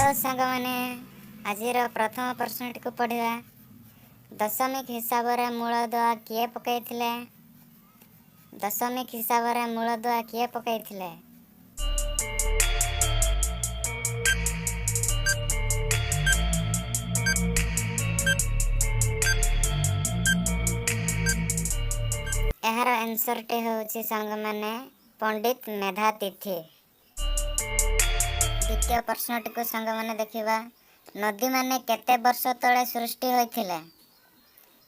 ସାଙ୍ଗମାନେ, ଆଜିର ପ୍ରଥମ ପ୍ରଶ୍ନଟିକୁ ପଢ଼ିବା। ଦଶମିକ ହିସାବରେ ମୂଳଦୁଆ କିଏ ପକାଇଥିଲେ? ଦଶମିକ ହିସାବରେ ମୂଳଦୁଆ କିଏ ପକାଇଥିଲେ? ଏହାର ଆନ୍ସରଟି ହେଉଛି, ସାଙ୍ଗମାନେ, ପଣ୍ଡିତ ମେଧାତିଥି। ଦ୍ୱିତୀୟ ପ୍ରଶ୍ନଟିକୁ ସାଙ୍ଗମାନେ ଦେଖିବା। ନଦୀମାନେ କେତେ ବର୍ଷ ତଳେ ସୃଷ୍ଟି ହୋଇଥିଲେ?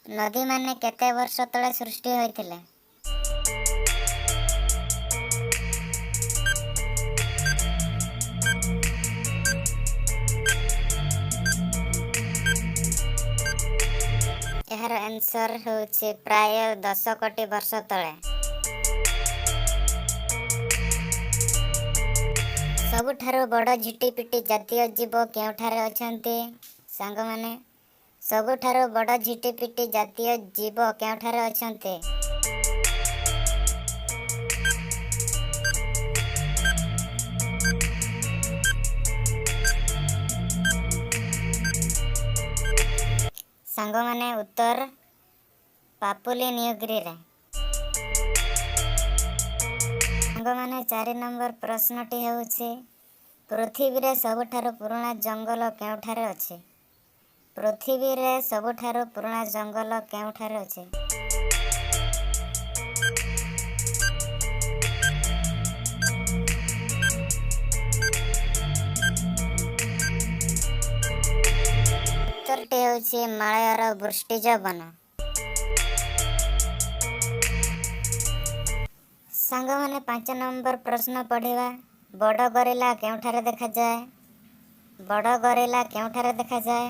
ନଦୀମାନେ କେତେ ବର୍ଷ ତଳେ ସୃଷ୍ଟି ହୋଇଥିଲେ? ଏହାର ଆନ୍ସର ହେଉଛି ପ୍ରାୟ 10 କୋଟି ବର୍ଷ ତଳେ। ସବୁଠାରୁ ବଡ଼ ଝିଟିପିଟି ଜାତୀୟ ଜୀବ କେଉଁଠାରେ ଅଛନ୍ତି? ସାଙ୍ଗମାନେ, ସବୁଠାରୁ ବଡ଼ ଝିଟିପିଟି ଜାତୀୟ ଜୀବ କେଉଁଠାରେ ଅଛନ୍ତି? ସାଙ୍ଗମାନେ, ଉତ୍ତର ପାପୁଆ ନ୍ୟୁଗିନିରେ। ସାଙ୍ଗମାନେ, 4 ନମ୍ବର ପ୍ରଶ୍ନଟି ହେଉଛି, ପୃଥିବୀରେ ସବୁଠାରୁ ପୁରୁଣା ଜଙ୍ଗଲ କେଉଁଠାରେ ଅଛି? ପୃଥିବୀରେ ସବୁଠାରୁ ପୁରୁଣା ଜଙ୍ଗଲ କେଉଁଠାରେ ଅଛି? ଉତ୍ତରଟି ହେଉଛି ହିମାଳୟର ବୃଷ୍ଟିଜ ବନ। ସାଙ୍ଗମାନେ, 5 ନମ୍ବର ପ୍ରଶ୍ନ ପଢ଼ିବା। ବଡ଼ ଗରିଲା କେଉଁଠାରେ ଦେଖାଯାଏ? ବଡ଼ ଗରିଲା କେଉଁଠାରେ ଦେଖାଯାଏ?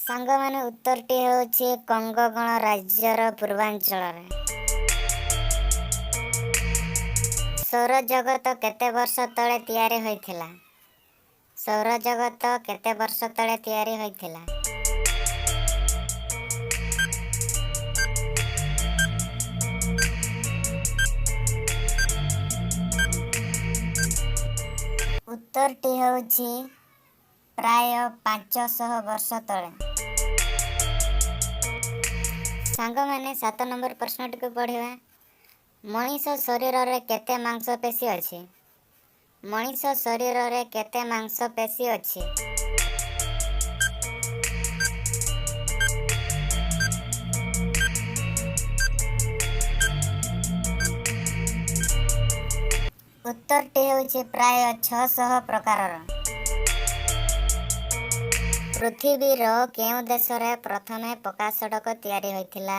ସାଙ୍ଗମାନେ, ଉତ୍ତରଟି ହେଉଛି କଙ୍ଗୋ ଗଣରାଜ୍ୟର ପୂର୍ବାଞ୍ଚଳରେ। ସୌରଜଗତ କେତେ ବର୍ଷ ତଳେ ତିଆରି ହୋଇଥିଲା? ସୌରଜଗତ କେତେ ବର୍ଷ ତଳେ ତିଆରି ହୋଇଥିଲା? ଉତ୍ତରଟି ହେଉଛି ପ୍ରାୟ 500 ବର୍ଷ ତଳେ। ସାଙ୍ଗମାନେ, 7 ନମ୍ବର ପ୍ରଶ୍ନଟିକୁ ପଢ଼ିବା। ମଣିଷ ଶରୀରରେ କେତେ ମାଂସପେଶୀ ଅଛି? ମଣିଷ ଶରୀରରେ କେତେ ମାଂସପେଶୀ ଅଛି? ଉତ୍ତରଟି ହେଉଛି ପ୍ରାୟ 600 ପ୍ରକାରର। ପୃଥିବୀର କେଉଁ ଦେଶରେ ପ୍ରଥମେ ପକ୍କା ସଡ଼କ ତିଆରି ହୋଇଥିଲା?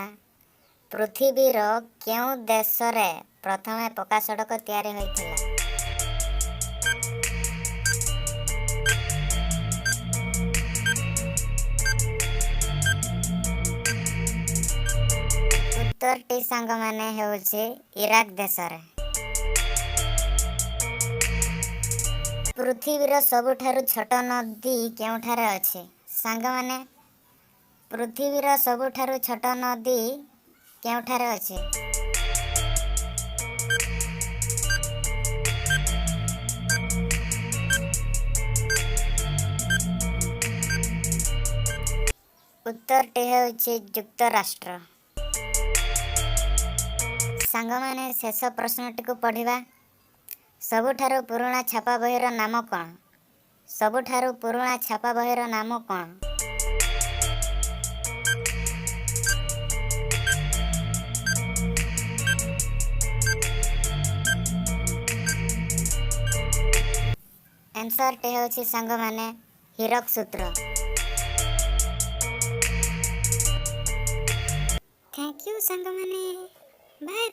ପୃଥିବୀର କେଉଁ ଦେଶରେ ପ୍ରଥମେ ପକ୍କା ସଡ଼କ ତିଆରି ହୋଇଥିଲା? ଉତ୍ତରଟି, ସାଙ୍ଗମାନେ, ହେଉଛି ଇରାକ ଦେଶରେ। ପୃଥିବୀର ସବୁଠାରୁ ଛୋଟ ନଦୀ କେଉଁଠାରେ ଅଛି? ସାଙ୍ଗମାନେ, ପୃଥିବୀର ସବୁଠାରୁ ଛୋଟ ନଦୀ କେଉଁଠାରେ ଅଛି? ଉତ୍ତରଟି ହେଉଛି ଯୁକ୍ତରାଷ୍ଟ୍ର। ସାଙ୍ଗମାନେ, ଶେଷ ପ୍ରଶ୍ନଟିକୁ ପଢ଼ିବା। ସବୁଠାରୁ ପୁରୁଣା ଛାପା ବହିର ନାମ କ'ଣ? ସବୁଠାରୁ ପୁରୁଣା ଛାପା ବହିର ନାମ କ'ଣ? ଆନ୍ସରଟି ହେଉଛି, ସାଙ୍ଗମାନେ, ହୀରକ ସୂତ୍ର। Thank you ସାଙ୍ଗମାନେ, ବାଏ ବାଏ।